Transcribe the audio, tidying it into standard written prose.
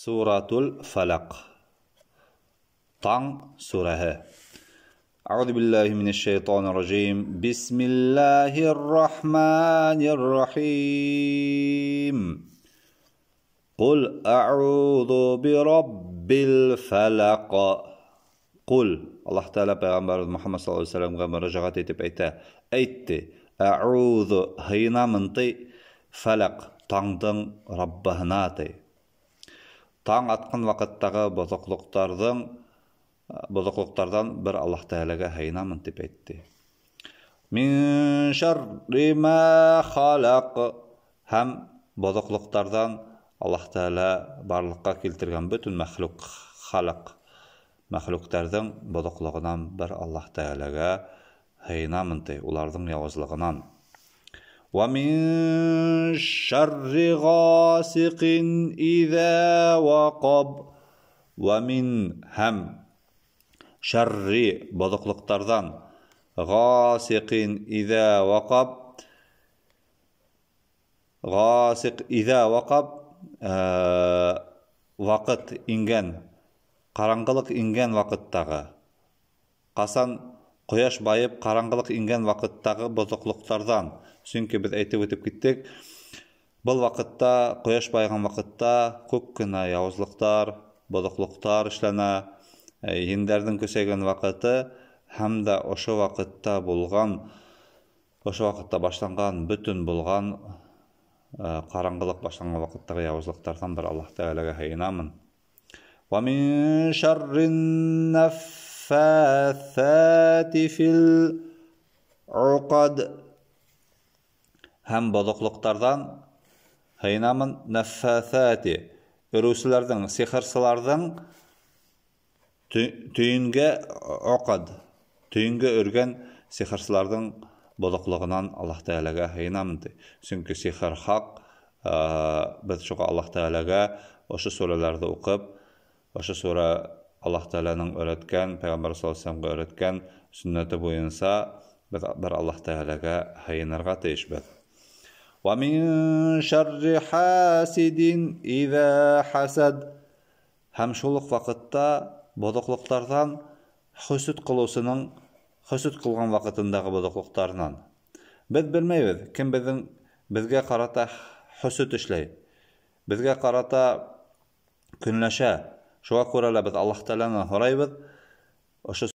Суратул Фалаҡ. Таң сүрәһе. Әғүҙу биллаһи минәш-шәйтанир ражим. Бисмиллаһир рахманир рахим. Ҡул әғүҙу бираббил фалаҡ. Ҡул Аллаһ Тәғәлә пәйғәмбәребеҙ Мөхәммәд саллаллаһу алейһи вәсәләмгә мөрәжәғәт итеп әйтә. Әйтте: Әғүҙу һыйынамын ти, фалаҡ таңдың Раббыһына ти. Таң атҡан ваҡыттағы боҙоҡлоҡтарҙан бер Аллаһ Тәғәләгә һыйынамын тип әйтте. Мин шарри ма халаҡ, һәм боҙоҡлоҡтарҙан Аллаһ Тәғәлә барлыҡҡа килтергән бөтөн мәхлүк халаҡ мәхлүктәрҙең боҙоҡлоғонан бер Аллаһ Тәғәләгә һыйынамын ти, уларҙың яуызлығынан. Ва мин шарри ғасиҡин иҙа ваҡаб. Ва мин һәм шарри боҙоҡлоҡтарҙан ғасиҡин иҙа ваҡаб, ғасиҡ иҙа ваҡаб, ваҡыт ингән, ҡараңғылыҡ ингән ваҡыттағы, ҡасан ҡояш байып ҡараңғылыҡ ингән ваҡыттағы боҙоҡлоҡтарҙан. Сөнки беҙ әйтеп үтеп киттек, был ваҡытта, ҡояш байыған ваҡытта күп кенә яуызлыҡтар, боҙоҡлоҡтар эшләнә, ендәрҙең көсәйгән ваҡыты һәм дә ошо ваҡытта булған, ошо ваҡытта башланған бөтөн булған, ҡараңғылыҡ башланған ваҡыттағы яуызлыҡтарҙан бер Аллаһ Тәғәләгә һыйынамын. Ва мин шаррин наффаthати фил уҡад. Һәм боҙоҡлоҡтарҙан һыйынамын. Наффаthати өрөүселәрҙең, сихырсыларҙың төйөнгә уҡад, төйөнгә өргән сихырсыларҙың боҙоҡлоғонан Аллаһ Тәғәләгә һыйынамын ти. Сөнки сихыр хаҡ, беҙ шуға Аллаһ Тәғәләгә ошо сүрәләрҙе уҡып, ошо сүрә Аллаһ Тәғәләнең өйрәткән, Пәйғәмбәр саллаллаһу алейһи вәсәләмгә өйрәткән сөннәте буйынса беҙ бер Аллаһ Тәғәләгә һыйынырға тейешбеҙ. Ва мин шарри хасидин иҙа хасад. Һәм шул уҡ ваҡытта боҙоҡлоҡтарҙан хөсөт ҡылыусының хөсөт ҡылған ваҡытындағы боҙоҡлоҡтарынан. Беҙ белмәйбеҙ, кем беҙгә ҡарата хөсөт эшләй, беҙгә ҡарата көнләшә. Шуға күрә лә беҙ Аллаһ Тәғәләнән һорайбыҙ, ошо